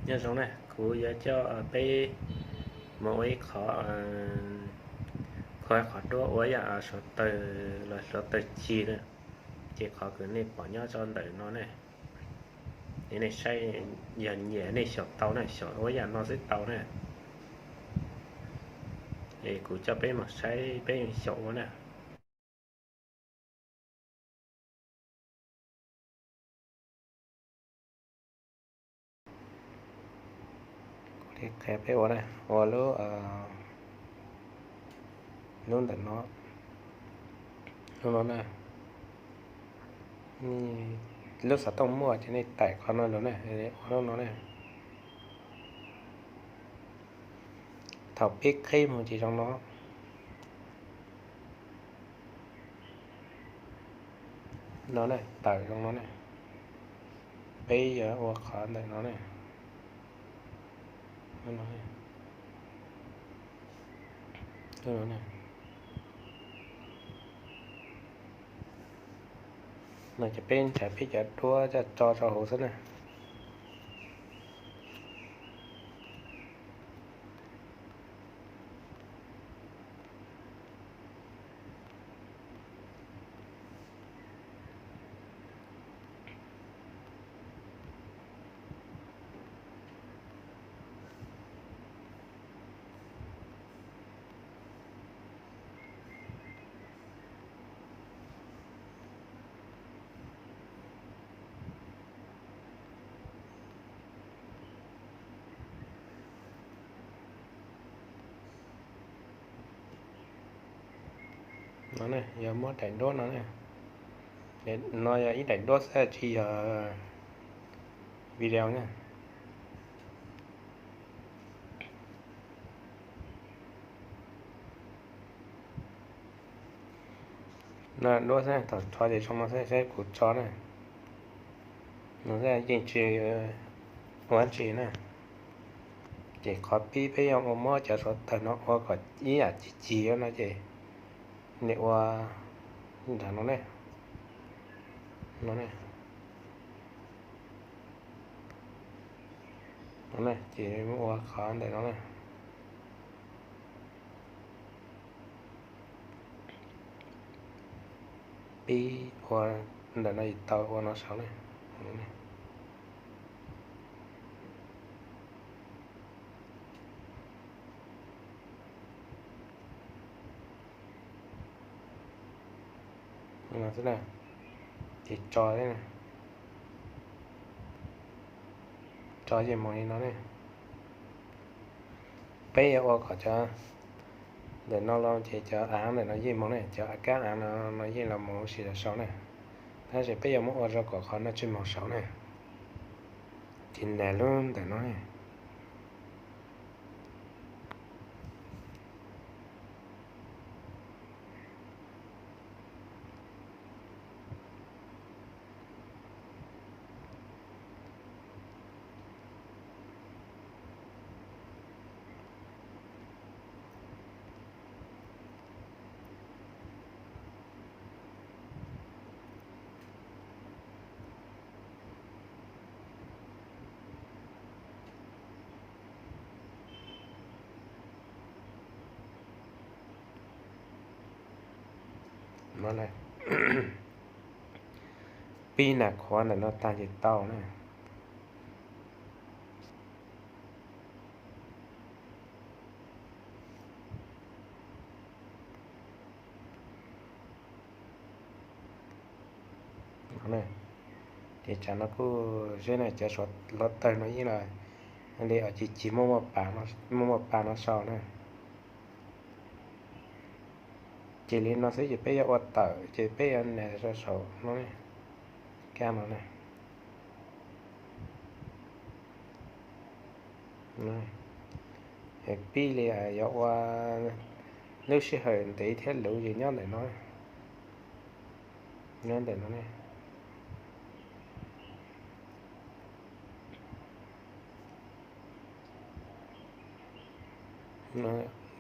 Nyob zoo na, kuv yuav coj peb mus ua ib qhov, qhov, qhov duab ua yam suav taws los suav taws cig na. Ces qhov uas nej pom nyob rau ntawm no ne, nej saib, yog nyiam nej xyaum tau na, xyaum ua yam no xwb tau na. Es kuv coj peb mus saib peb xyaum ua na. Kuv li qhia peb ua na, ua lub, lub ntawm no, lub no na, lub xov tooj muaj ces nej taim qhov no los na, ua lub no na. Thaum pib qhib mus ces zoo no, no ne, tawm zoo no ne, peb yuav ua qhov ntawm no ne. No ces peb nrhiav peb cov duab coj tso rau hauv xwb na. No ne, yog muab daim duab no ne. No yog ib daim duab xwb tsis yog video na. No duab xwb, thaum rho ces zoo no xwb, saib kuv tso na. No xwb yeej tsis ua dab tsi na. Ces qhov pib peb yuav ua muab cov suav taws no ua kom ib yam cig cig no ces nej ua nram no ne. No ne. No ne, ces ua qhov ntawm no ne. Pib ua ntawm no es tau ua no saud ne. Ces tso, tso yeej moog li no ne. Peb yuav ua kom cov ntawm no los ces cov av ntawm no yeej moog ne, cov kab av no yeej los moog huv si los saud ne. Tab sis peb yuav muab ua zoo kom qhov no tsis moog saud ne. Ces nrhiav lub ntawm no ne. No ne, pib nas khuav ntawm no tag ces tau na. Ces tsam no kuj zeb na, cov suav hluav taws no yeej los li os, ces cig muaj muaj pas no sau na. Ces li no xwb ces peb yuav ua tawm ces peb yuav nias rau saum no, kab no na. Pib li yuav ua lub sij hawm ntev thiab luv ces nyob ntawm no, nyob ntawm no ne.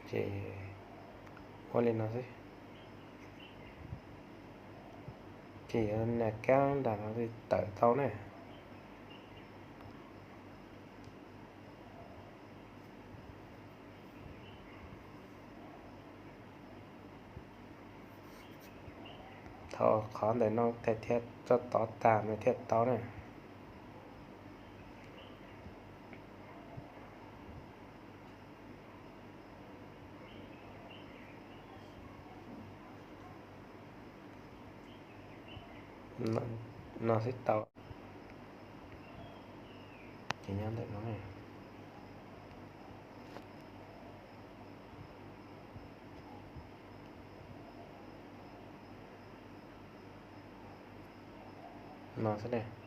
Ces ua li no xwb. Ces yuav nias kab nram no tawm tau ne. Thov qhov ntawm no thiaj tso tov tag nws thiaj tau na. No xwb tau. Ces nyob ntawm no. No xwb ne.